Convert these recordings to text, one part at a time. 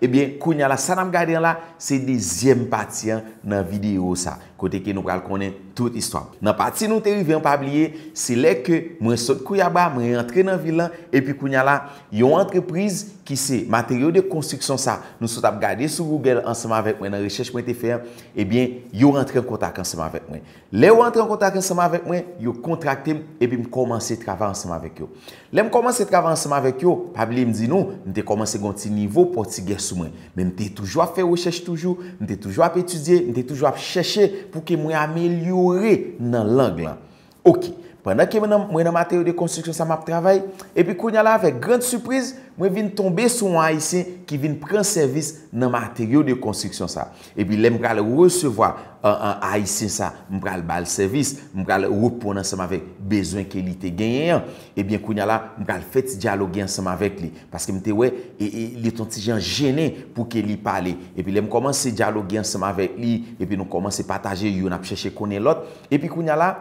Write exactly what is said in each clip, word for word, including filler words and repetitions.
Ebyen, kounye a la, sa n ap gade an la, se dezyèm pati an nan videyo sa, kote ke nou pral konnen tout istwa. Nan pati nou te rive an, pa bliye, se lè ke mwen sot Kouyaba, mwen antre nan vil lan, epi kounye a la, yon antrepriz ki se Matériaux de Construction sa, nou sot ap gade sou Google ansanm avèk mwen nan rechèch mwen te fè an, ebyen, yo rantre an kontak ansanm avèk mwen. Lè yo antre an kontak ansanm avèk mwen, yo kontrakte m, epi m kòmanse travay ansanm avèk yo. Lè m kòmanse travay ansanm avèk yo, pa bliye m di nou, m te kòmanse gen yon ti nivo pòtigè sou mwen. Men m te toujou ap fè rechèch toujou, m te toujou ap etidye, m te toujou ap chèche pou ke mwen amelyore nan lang lan. Oke, pandan ke mwen nan, mwen nan Matériaux de Construction sa m ap travay, epi kounye a la, avèk grand sipriz, mwen vin tonbe sou yon Ayisyen ki vin pran sèvis nan Matériaux de Construction sa. Epi lè m pral resevwa an, an Ayisyen sa, m pral ba l sèvis, m pral reponn ansanm avèk bezwen ke li te genyen an. Ebyen, kounye a la, m pral fè ti dyaloge ansanm avèk li. Paske m te wè, e, e, li t on ti jan jennen pou ke li pale. Epi lè m kòmanse dyaloge ansanm avèk li, epi nou kòmanse pataje, youn ap chèche konnen lòt. Epi kounye a la,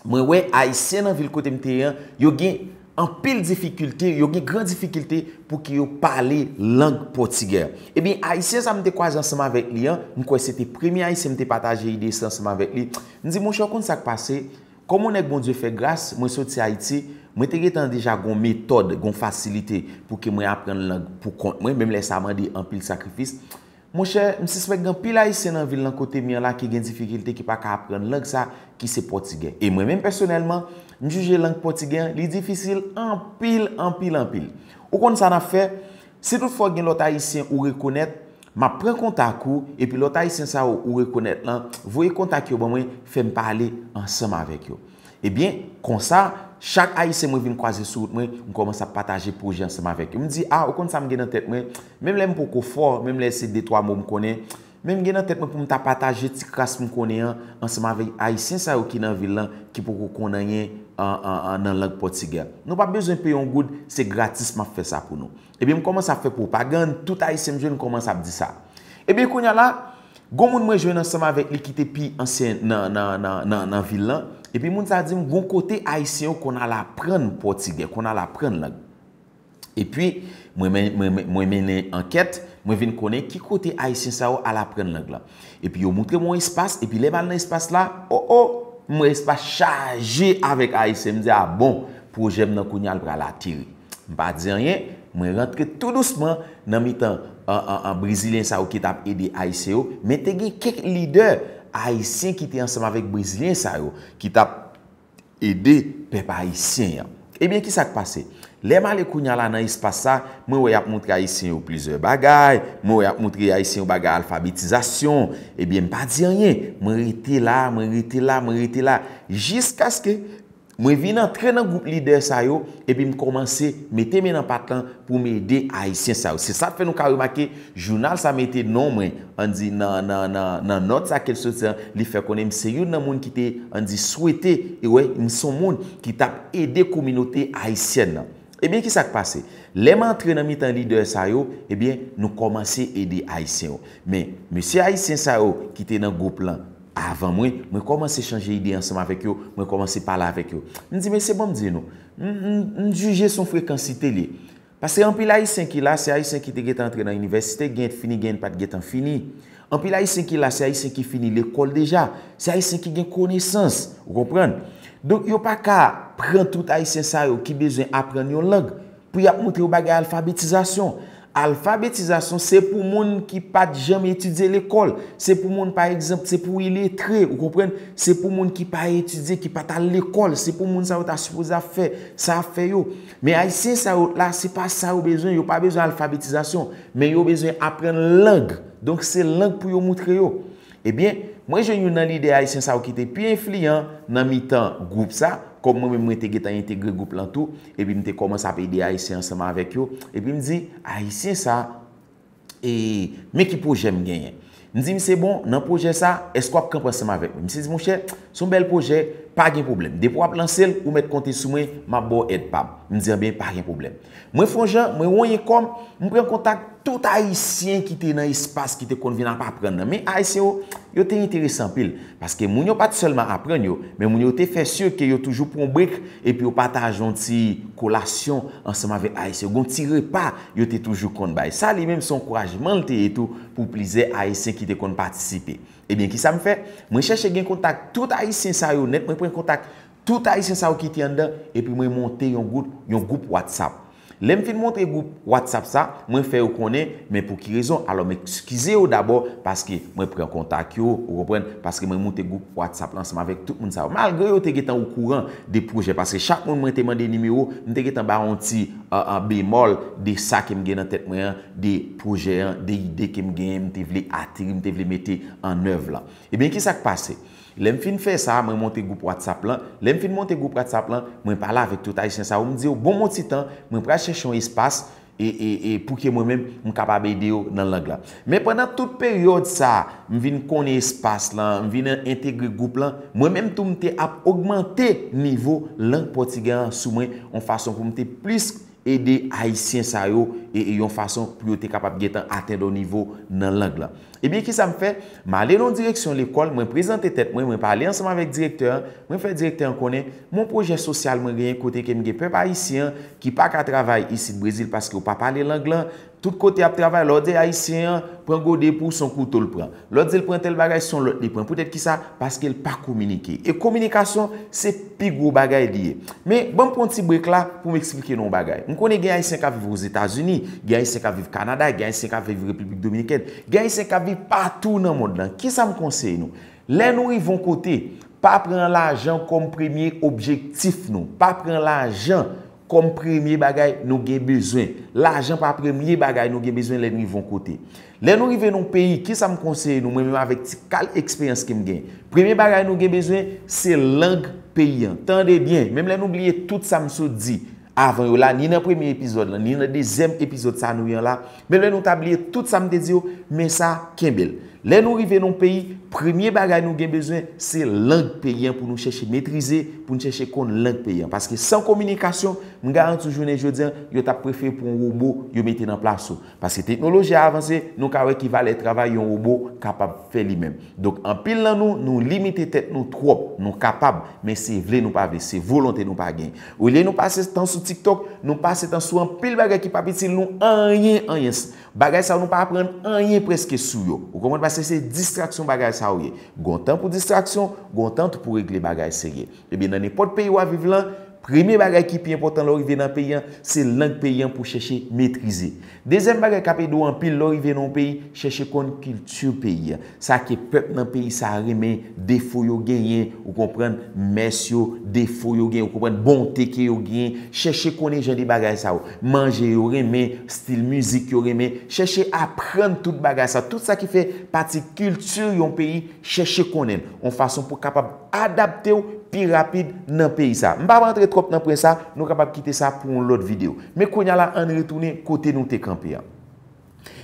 mwen wè Ayisyen nan vil kote m te ye an, yo gen anpil difikilte, yo gen gran difikilte pou ke yo pale lang pòtigè. Ebyen, Ayisyen sa m te kwaze ansanm avèk li an, m kwè se te premye Ayisyen m te pataje ide sa ansanm avèk li. M di, monchè, w konn sa k pase? Kòm yon nèg Bondye fè gras, mwen soti Ayiti, mwen te gentan deja gon metòd, gon fasilite pou ke mwen aprann lang pou kont mwen, menm lè sa mande anpil sakrifis. Monchè, m sispèk gen anpil Ayisyen nan vil lan kote m ye an la ki gen difikilte, ki pa ka aprann lang sa, ki se pòtigè. E mwen menm pèsonèlman, m jije lang pòtigè an, li difisil anpil, anpil, anpil. Ou konn sa n ap fè? Si toutfwa gen lòt Ayisyen ou rekonèt, m ap pran kontak ou, epi lòt Ayisyen sa yo ou rekonèt lan, voye kontak yo ban mwen, fè m pale ansanm avèk yo. Ebyen, konsa, chak Ayisyen mwen vin kwaze sou wout mwen, m kòmanse ap pataje pwojè ansanm avèk yo. M di, a, ou konn sa m gen nan tèt mwen, menm lè m poko fò, menm lè se de twa mo m konnen, men m gen nan tèt mwen pou m ta pataje ti kras m konnen an ansanm avèk Ayisyen sa yo ki nan vil lan, ki poko konn anyen an, an, an, nan lang pòtigè. Nou p ap bezwen peye yon goud, se gratis m ap fè sa pou nou. Ebyen, m kòmanse ap fè pwopagann, tout Ayisyen m jwenn kòmanse ap di sa. Ebyen, kounye a la, gon moun mwen jwenn ansanm avèk li ki te pi ansyen nan, nan, nan, nan, nan vil lan. Epi moun sa di m, gon kote Ayisyen yo konn al aprann pòtigè, konn al aprann lang. Epi, mwen men-, mwen, mwen, mwen mennen ankèt, mwen vin konnen ki kote Ayisyen sa yo al aprann lang lan. Epi yo moutre m yon espas, epi lè m al nan espas la, o, o, m wè espas chaje avèk Ayisyen. M di, a bon, pwojè m nan kounye a l pral ateri. M pa di anyen, mwen rantre tou dousman nan mitan an, an, an Brezilyen sa yo ki t ap ede Ayisyen yo, men te gen kèk lidè Ayisyen ki te ansanm avèk Brezilyen sa yo, ki t ap ede pèp ayisyen an. Ebyen, ki sa k pase? Lè m ale kounye a la nan espas sa, mwen wè y ap montre Ayisyen yo plizyè bagay, mwen wè y ap montre Ayisyen yo bagay alfabetizasyon. Ebyen, m pa di anyen. Mwen rete la, mwen rete la, mwen rete la, jiskaske mwen vin antre nan gwoup lidè sa yo, epi m kòmanse mete men nan pat lan pou m ede Ayisyen sa yo. Se sa k fè nou ka remake, jounal sa mete non mwen, ann di nan, nan, nan, nan nòt sa ke l soti an, li fè konnen m se youn nan moun ki te, ann di, swete, e wè, m se yon moun ki t ap ede kominote ayisyèn nan. Ebyen, ki sa k pase? Lè m antre nan mitan lidè sa yo, ebyen, nou kòmanse ede Ayisyen yo. Men, mesye Ayisyen sa yo ki te nan gwoup lan avan mwen, mwen kòmanse chanje ide ansanm avèk yo, mwen kòmanse pale avèk yo. M di, mesye, ban m di nou, m, m, m jije se yon frekansite li ye. Paske anpil Ayisyen ki la, se Ayisyen ki te gentan antre nan inivèsite, genyen t fini, genyen t pa t gentan fini. Anpil Ayisyen ki la, se Ayisyen ki fini lekòl deja, se Ayisyen ki gen konesans, ou konprann? Donk, yo pa ka pran tout Ayisyen sa yo ki bezwen aprann yon lang pou y ap montre yo bagay alfabetizasyon. Alfabetizasyon, se pou moun ki pa t janm etidye lekòl. Se pou moun, pa egzanp, se pou iletre, ou konprann? Se pou moun ki pa etidye, ki pa t al lekòl. Se pou moun sa yo ta sipoze ap fè sa y ap fè yo. Men Ayisyen sa yo la, se pa sa yo bezwen. Yo pa bezwen alfabetizasyon, men yo bezwen aprann lang. Donk, se lang pou yo montre yo. Ebyen, mwen jwenn youn nan lidè ayisyen sa yo ki te pi enfliyan nan mitan gwoup sa, kòm mwen menm mwen te gentan entegre gwoup lan tou, epi m te kòmanse ap ede Ayisyen ansanm avèk yo, epi m di, Ayisyen sa, e, men ki pwojè m genyen. M di misye, bon, nan pwojè sa, èske w ap kanpe ansanm avèk mwen? Misye di, monchè, se yon bèl pwojè, pa gen pwoblèm. Depi w ap lanse l, ou mèt konte sou mwen, m ap ba w èd pa m. M di, anben, pa gen pwoblèm. Mwen fè yon jan, mwen wonyen kò m, m pran kontak tout Ayisyen ki te nan espas ki te konn vin ap aprann nan. Men Ayisyen yo, yo te enterese anpil. Paske moun yo pa t sèlman aprann yo, men moun yo te fè si ke yo toujou pran yon brek epi yo pataje yon ti kolasyon ansanm avèk Ayisyen yo. Gon ti repa yo te toujou konn bay. Sa li menm se yon ankourajman l te ye tou pou plizyè Ayisyen ki te konn patisipe. Ebyen, kisa m fè? Mwen chèche gen kontak tout Ayisyen sa yo nèt, mwen pran kontak tout Ayisyen sa yo ki te anndan, epi mwen monte yon gwoup, yon gwoup WhatsApp. Lè m fin monte gwoup WhatsApp sa, mwen fè yo konnen, men pou ki rezon? Alò, m eskize yo dabò, paske mwen pran kontak yo, ou konprann, paske mwen monte gwoup WhatsApp la ansanm avèk tout moun sa yo. Malgre yo te gentan okouran de pwojè, paske chak moun mwen te mande nimewo, m te gentan ba yon ti, an, an bemòl de sa ke m gen nan tèt mwen an, de pwojè an, de ide ke m genyen, m te vle ateri, m te vle mete an èv la. Ebyen, kisa k pase? Lè m fin fè sa, mwen monte gwoup WhatsApp lan. Lè m fin monte gwoup WhatsApp lan, mwen pale avèk tout Ayisyen sa yo, m di yo, bon, bon ti tan, mwen pral chèche yon espas, e, e, e pou ke mwen menm, m kapab ede yo nan lang lan. Men pandan tout peryòd sa, m vin konnen espas lan, m vin entegre gwoup lan, mwen menm tou, m te ap ogmante nivo lang pòtigè an sou mwen, yon fason pou m te plis ede Ayisyen sa yo, e, e yon fason pou yo te kapab gentan atenn yon nivo nan lang lan. Ebyen, kisa m fè? M ale nan yon direksyon lekòl, mwen prezante tèt mwen, mwen pale ansanm avèk direktè an, mwen fè direktè an konnen, m gon pwojè sosyal mwen genyen kote ke m gen pèp ayisyen an ki pa ka travay isit Brezil paske yo pa pale lang lan. Tout kote y ap travay, lè w di ayisyen an pran gode pou w, se yon kouto l pran. Lè w di l pran tèl bagay, se yon lòt li pran. Poutèt kisa? Paske l pa kominike. E kominikasyon, se pi gwo bagay li ye. Men, ban m pran yon ti brek la pou m eksplike nou yon bagay. M konnen gen ayisyen k ap viv Ozetazini, gen ayisyen k ap viv Kanada, gen ayisyen k ap viv Repiblik Dominikèn, gen ayisyen k ap viv patou nan mond lan. Kisa m konseye nou? Lè nou rive yon kote, pa pran lajan kòm premye objektif nou. Pa pran lajan kòm premye bagay nou gen bezwen. Lajan pa premye bagay nou gen bezwen lè n rive yon kote. Lè nou rive nan yon peyi, kisa m konseye nou, mwen menm avèk ti kal eksperyans ke m gen? Premye bagay nou gen bezwen, se lang peyi an. Tande byen, menm lè nou bliye tout sa m sot di avan yo la, ni nan premye epizòd lan, ni nan dezyèm epizòd sa nou ye an la, menm lè nou ta bliye tout sa m te di yo, men sa, kenbe l. Lè nou rive nan yon peyi, premye bagay nou gen bezwen, se lang peyi an pou nou chèche metrize, pou nou chèche konn lang peyi an. Paske san kominikasyon, m garanti w jounen jodi an, yo t ap prefere pran yon wobo yo mete nan plas ou. Paske teknoloji a avanse, nou ka wè ki valè travay yon wobo kapab fè li menm. Donk, anpil nan nou, nou limite tèt nou twòp. Nou kapab, men se vle nou pa vle, se volonte nou pa gen. Olye nou pase tan sou TikTok, nou pase tan sou anpil bagay ki p ap itil nou anyen, anyen. Bagay sa yo nou pa aprann anyen prèske sou yo. Ou konprann? Paske se distraksyon bagay sa yo ye. Gon tan pou distraksyon, gon tan tou pou regle bagay serye. Ebyen, nan nenpòt peyi w ap viv lan, premye bagay ki pi enpòtan lè w rive nan peyi an, se lang peyi an pou chèche metrize. Dezyèm bagay k ap ede w anpil lè w rive nan yon peyi, chèche konn kilti peyi an. Sa ke pèp nan peyi sa a renmen, defo yo genyen, ou konprann, mès yo, defo yo genyen, ou konprann, bonte ke yo genyen. Chèche konnen jan de bagay sa yo. Manje yo renmen, estil mizik yo renmen. Chèche aprann tout bagay sa. Tout sa ki fè pati kilti yon peyi, chèche konnen l. Yon fason pou w kapab adapte w pi rapid nan peyi sa. M p ap rantre twòp nan pwen sa, nou kapab kite sa pou yon lòt videyo. Men kounye a la, ann retounen kote nou te kanpe an.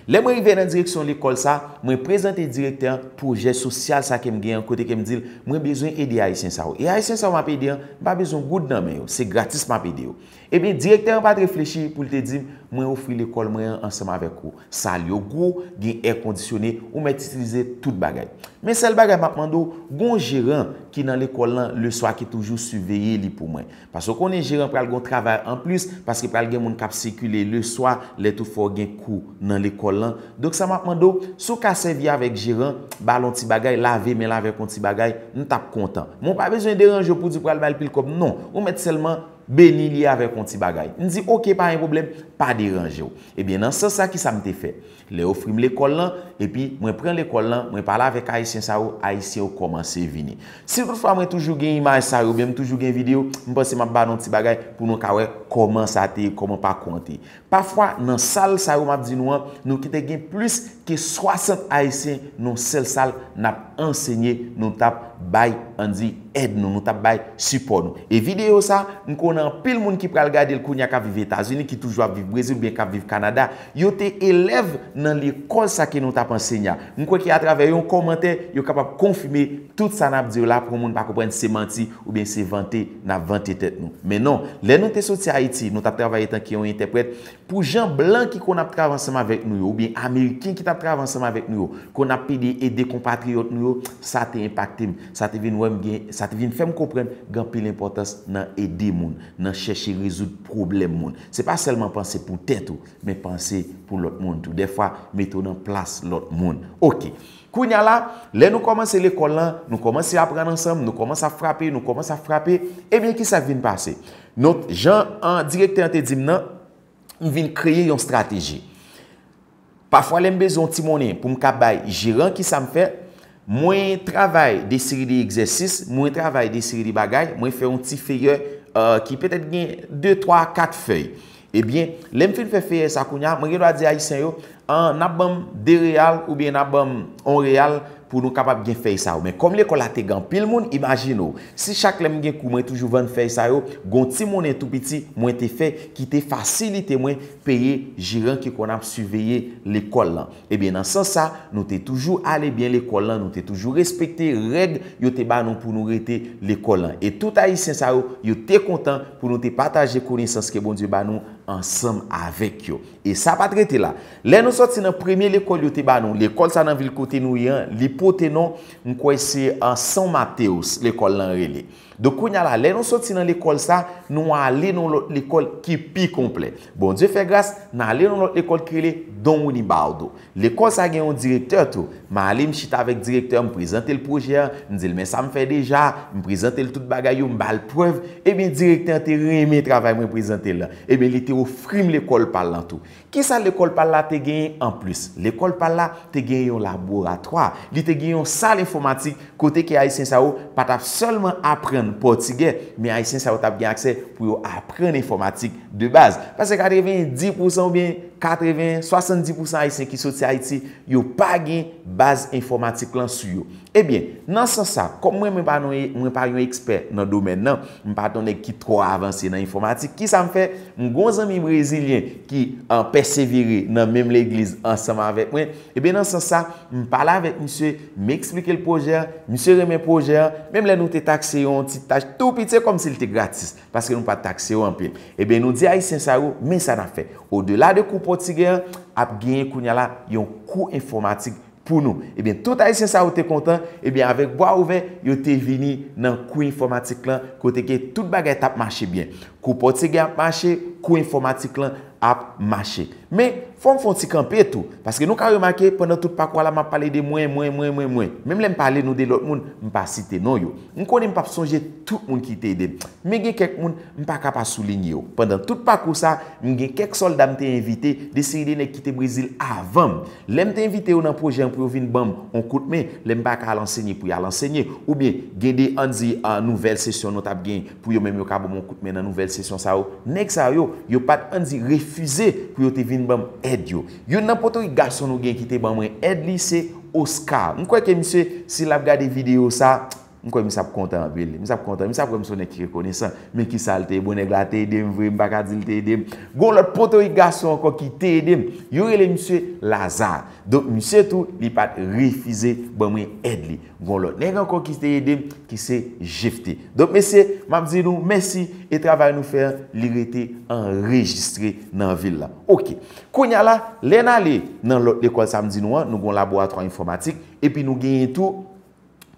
Lè mwen rive nan direksyon lekòl sa, mwen prezante direktè an pwojè sosyal sa ke m gen an, kote ke m di l, mwen bezwen ede ayisyen sa yo. E ayisyen sa yo m ap ede an, m pa bezwen goud nan men yo, se gratis m ap ede yo. Ebyen, direktè an pa t reflechi pou l te di m, mwen ofri lekòl mwen an ansanm avèk ou. Sal yo gwo, gen è kondisyone, ou mèt itilize tout bagay. Men sèl bagay m ap mande w, gon jeran ki nan lekòl lan leswa ki toujou siveye li pou mwen. Paske w konnen jeran pral gon travay anplis, paske pral gen moun k ap sikile leswa, lè tout fwa w gen kou nan lekòl lan. Donk sa m ap mande w, si w ka sèvi avèk jeran, ba l yon ti bagay, lave men l avèk yon ti bagay, m t ap kontan. Men w pa bezwen deranje w pou di w pral ba l pil kòb, non. Ou mèt sèlman beni li avèk yon ti bagay. M di, oke, pa gen pwoblèm, pa deranje w. Ebyen, nan sans sa, kisa m te fè? Lè yo ofri m lekòl lan, epi mwen pran lekòl lan, mwen pale avèk ayisyen sa yo, ayisyen yo kòmanse vini. Si toutfwa mwen toujou gen imaj sa yo, oubyen m toujou gen videyo, m panse m ap ba nou ti bagay pou nou ka wè kòman sa te ye, kòman pakou an te ye. Pafwa, nan sal sa yo m ap di nou an, nou ki te gen plis ke swasant ayisyen nan yon sèl sal, n ap ansenye, nou t ap bay, ann di, èd nou, nou t ap bay sipò nou. E videyo sa, m konnen anpil moun ki pral gade l kounye a k ap viv Etazini, ki toujou ap viv Brezil oubyen k ap viv Kanada, yo te elèv nan lekòl sa ke nou t ap ansenye a. M kwè ke atravè yon kòmantè, yo kapab konfime tout sa n ap di yo la pou yon moun pa konprann se manti oubyen se vante n ap vante tèt nou. Men non, lè nou te soti Ayiti, nou t ap travay etanke yon entèprèt, pou jan blan ki konn ap travay ansanm avèk nou yo, oubyen ameriken ki t ap travay ansanm avèk nou yo, konn ap pede ede konpatriyòt nou yo, sa te enpakte m. Sa te vin wè m gen, sa te vin fè m konprann gen anpil enpòtans nan ede moun, nan chèche rezoud pwoblèm moun. Se pa sèlman panse pou tèt ou, men panse pou lòt moun tou. Dèfwa, mete w nan plas lòt moun. Oke. Kounye a la, lè nou kòmanse lekòl lan, nou kòmanse aprann ansanm, nou kòmanse ap frape, nou kòmanse ap frape, ebyen, kisa k vin pase? Nou, jan an, direktè an te di m nan, m vin kreye yon estrateji. Pafwa, lè m bezwen yon ti monnen pou m ka bay jeran, kisa m fè? Mwen travay de seri de egzèsis, mwen travay de seri de bagay, mwen fè yon ti feyè, euh, ki petèt gen de, twa, kat fèy. Ebyen, lè m fin fè feyè sa kounye a, mwen gen dwa di Ayisyen yo, an, n ap ban m de reyal oubyen n ap ban m yon reyal pou nou kapab gen fèy sa yo. Men kòm lekòl la te gen anpil moun, imajine w, si chak lè m gen kou, mwen toujou vann fèy sa yo, gon ti monnen tou piti mwen te fè ki te fasilite mwen peye jeran ki konn ap siveye lekòl lan. Ebyen, nan sans sa, nou te toujou ale byen lekòl lan, nou te toujou respekte règ yo te ba nou pou nou rete lekòl lan. E tout Ayisyen sa yo, yo te kontan pou nou te pataje konesans ke Bondye ba nou ansanm avèk yo. E sa pa t rete la. Lè nou sòti nan premye lekòl yo te ba nou, lekòl sa nan vil kote nou ye an, li pote non, m kwè se, an, São Mateus, lekòl lan rele. Donk, kounye a la, lè nou sòti nan lekòl sa, nou ale nan lòt lekòl ki pi konplè. Bondye fè gras, n ale nan lòt lekòl ki rele Dom Unibaldo. Lekòl sa gen yon direktè tou. M ale, m chita avèk direktè, m prezante l pwojè a, m di l, men sa m fè deja, m prezante l tout bagay yo, m ba l prèv. Ebyen, direktè an te renmen travay mwen prezante l lan. Ebyen, li te ofri m lekòl pa l lan tou. Kisa lekòl pa l la te genyen anplis? Lekòl pa l la te genyen yon laboratwa. Li te gen yon sal enfòmatik kote ke Ayisyen sa yo pa t ap sèlman aprann pòtigè, men Ayisyen sa yo t ap gen aksè pou yo aprann enfòmatik de baz. Paske katrevenndis pousan oubyen katreven, swasanndis pousan Ayisyen ki soti Ayiti, yo pa gen baz enfòmatik lan sou yo. Ebyen, nan sans sa, kòm mwen, mwen pa non, mwen pa yon ekspè nan domèn nan, m pa t yon nèg ki twò avanse nan enfòmatik, kisa m fè? M gon zanmi brezilyen ki, an, pèsevere nan menm legliz ansanm avèk mwen. Ebyen, nan sans sa, m pale avèk misye, m eksplike l pwojè a, misye renmen pwojè a, menm lè nou te takse yon ti tach tou piti, se kòmsi l te gratis, paske nou pa t takse yo anpil. Ebyen, nou di Ayisyen sa yo, men sa n ap fè. Odela de kou pòtigè an, ap genyen kounye a la yon kou enfòmatik pou nou. Ebyen, tout Ayisyen sa yo te kontan, ebyen, avèk bra ouvè, yo te vini nan kou enfòmatik lan, kote ke tout bagay t ap mache byen. Kou pòtigè ap mache, kou enfòmatik lan ap mache. Men, fò m fè yon ti kanpe tou, paske nou ka remake, pandan tout pakou a la, m ap pale de mwen, mwen, mwen, mwen, mwen. Menm lè m pale nou de lòt moun, m pa site non yo. M konnen m p ap sonje tout moun ki te ede m. Men gen kèk moun, m pa ka pa soulinye yo. Pandan tout pakou sa, m gen kèk sòlda m te envite, de seri de nèg ki te Brezil avan m. Lè m te envite yo nan pwojè an pou yo vin ban m yon kout men, lè m pa ka al ansenye pou y al ansenye, oubyen gen de, ann di, a, nouvèl sesyon nou t ap gen pou yo menm yo ka ban m yon kout men nan nouvèl sesyon sa yo, nèg sa yo, yo pa t, ann di, refize pou yo te vin ban m èd yo. Youn nan Potorik gason nou gen ki te ban mwen èd li, se Oscar. M kwè ke misye, si l ap gade videyo sa, m kwè misye ap kontan anpil. Misye ap kontan. Misye ap wè m se yon nèg ki rekonesan. Men kisa l te ye? Bon, nèg la te ede m vre, m pa ka di l te ede m. Gon lòt Potorik gason ankò ki te ede m. Yo rele misye Lazare. Donk, misye tou, li pa t refize ban mwen èd li. Gon lòt nèg ankò ki te ede m, ki se Jefte. Donk, mesye, m ap di nou mèsi e travay nou fè an, li rete anrejistre nan vil la. Oke. Kounye a la, lè n ale nan lòt lekòl sa m di nou an, nou gon laboratwa enfòmatik, epi nou genyen tou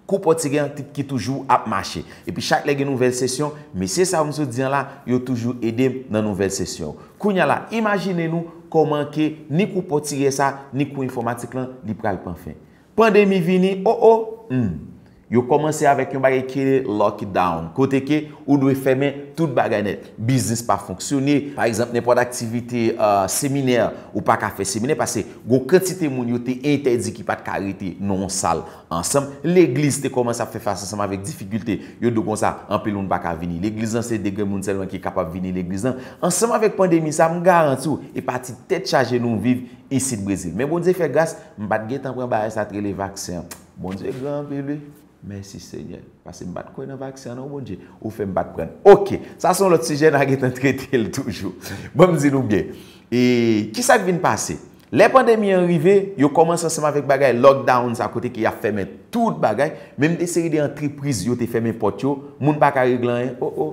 kou pòtigè an ki toujou ap mache. Epi chak lè gen nouvèl sesyon, mesye sa yo m sot di an la, yo toujou ede m nan nouvèl sesyon yo. Kounye a la, imajine nou kòman ke ni kou pòtigè sa, ni kou enfòmatik lan, li pral pran fen. Pandemi vini, o, o, hmm. Yo kòmanse avèk yon bagay ki rele lockdown, kote ke ou dwe fèmen tout bagay nèt. Biznis pa fonksyone. Pa egzanp, nenpòt aktivite, euh, seminè, ou pa ka fè seminè paske gon kantite moun yo te entèdi ki pa t ka rete nan yon sal ansanm. Legliz te kòmanse ap fè fas ansanm avèk difikilte. Yo di w konsa, anpil moun pa ka vini legliz lan, se de grenn moun sèlman ki kapab vini legliz lan. Ansanm avèk pandemi sa, m garanti w, e pa ti tèt chaje nou viv isit Brezil. Men Bondye fè gras, m pa t gentan pran bagay sa t rele vaksen an. Bondye gran anpil, wi. Mèsi Senyè. Paske m pa t kwè nan vaksen an non, Bondye. Ou fè m pa t pran l. Oke, sa se yon lòt sijè, n a gentan trete l toujou. Bon, m di nou byen. E kisa k vin pase? Lè pandemi an rive, yo kòmanse ansanm avèk bagay lockdown sa kote ke y ap fèmen tout bagay, menm de seri de antrepriz yo te fèmen pòt yo, moun pa ka regle anyen. O o,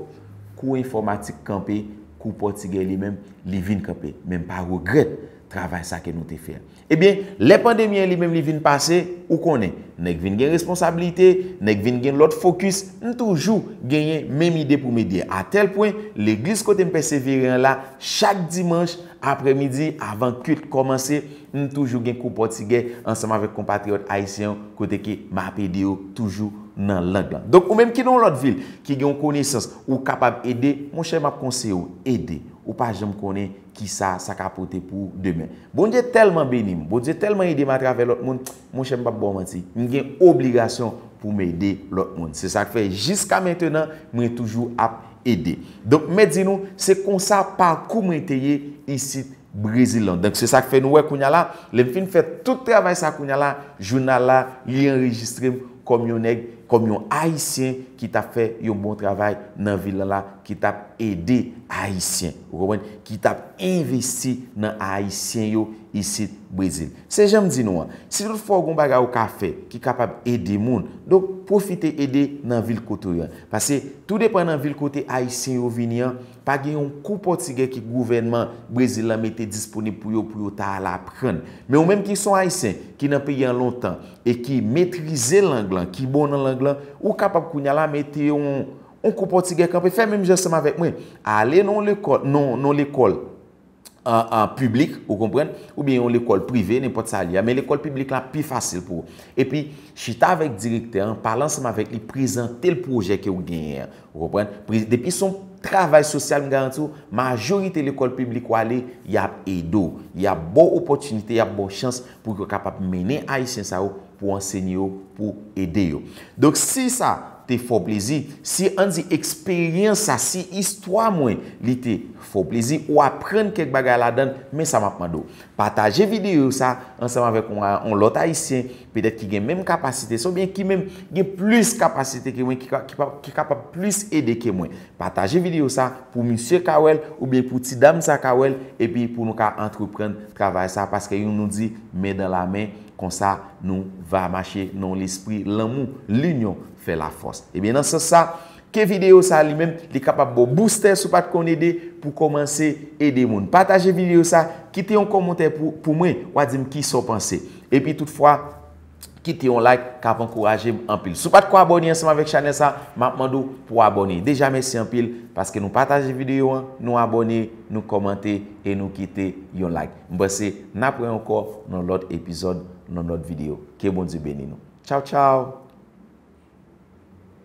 kou enfòmatik kanpe, kou pòtigè li menm, li vin kanpe. Men m pa regrèt travay sa ke nou te fè a. Ebyen, lè pandemi an li menm li vin pase, ou konnen, nèg vin gen responsablite, nèg vin gen lòt fokis, m toujou genyen menm ide pou m ede. Atèl pwen, legliz kote m pèsevere an la, chak dimanch, aprèmidi, avan kilt kòmanse, m toujou gen kou pòtigè ansanm avèk konpatriyòt ayisyen yo, kote ke m ap ede yo toujou nan lang lan. Donk, ou menm ki nan yon lòt vil, ki gen yon konesans, ou kapab ede, monchè, m ap konseye w, ede. Ou pa janm konnen kisa sa ka pote pou demen. Bondye tèlman beni m, Bondye tèlman ede m atravè lòt moun, monchè, m p ap ba w manti, m gen obligasyon pou m ede lòt moun. Se sa k fè jiska mentenan, mwen toujou ap ede. Donk, m di nou, se konsa pakou mwen te ye isit Brezil lan. Donk, se sa k fè nou wè kounye a la, lè m fin fè tout travay sa kounye a la, jounal la, li anrejistre m kòm yon nèg, kòm yon Ayisyen ki t ap fè yon bon travay nan vil lan la, ki t ap ede Ayisyen. Ou konprann? Ki t ap envesti nan Ayisyen yo isit Brezil. Se jan m di nou an, si toutfwa w gen yon bagay ou ka fè ki kapab ede moun, donk pwofite ede nan vil kote w ye an. Paske tou depan nan vil kote Ayisyen yo vini an, pa gen yon kou pòtigè ke gouvènman Brezil lan mete disponib pou yo, pou yo ta al aprann. Men ou menm ki se yon Ayisyen, ki nan peyi an lontan, e ki metrize lang lan, ki bon nan lang lan, ou kapab kounye a la mete yon, yon kou pòtigè kanpe, fè menm jan ansanm avèk mwen. Ale nan yon lekòl, nan, nan yon lekòl, an, an piblik, ou konprann, oubyen yon lekòl prive, nenpòt sa li ye a. Men lekòl piblik la pi fasil pou ou. Epi, chita avèk direktè an, pale ansanm avèk li, prezante l pwojè ke w genyen an. Ou konprann? Pre-, depi se yon travay sosyal, m garanti w, majorite lekòl piblik w ale, y ap ede w. Y ap ba w opòtinite, y ap ba w chans pou yo kapab mennen Ayisyen sa yo, pou ansenye yo, pou ede yo. Donk, si sa te fè w plezi, si, ann di, eksperyans sa, si istwa mwen, li te fè w plezi, ou aprann kèk bagay ladan l, men sa m ap mande w. Pataje videyo sa ansanm avèk yon, yon lòt Ayisyen, petèt ki gen menm kapasite sa, oubyen ki menm gen plis kapasite ke mwen, ki ka, ki pa, ki kapab plis ede ke mwen. Pataje videyo sa pou misye ka wè l, oubyen pou ti dam sa ka wè l, epi pou nou ka antreprann travay sa, paske youn nou di, men dan la men, konsa nou va mache nan lespri lanmou, l'union fait la force. Ebyen, nan sans sa, ke videyo sa li menm, li kapab ba w boustè si w pa t konn ede, pou kòmanse ede moun. Pataje videyo sa, kite yon kòmantè pou, pou mwen, w a di m kisa w panse. Epi toutfwa, kite yon like k ap ankouraje m anpil. Si w pa t ko abòne ansanm avèk chanèl sa, m ap mande w pou w abòne. Deja mèsi anpil paske nou pataje videyo an, nou abòne, nou kòmante e nou kite yon like. M panse n ap wè ankò nan lòt epizòd, nan lòt videyo. Ke Bondye beni nou. Tchaw, tchaw!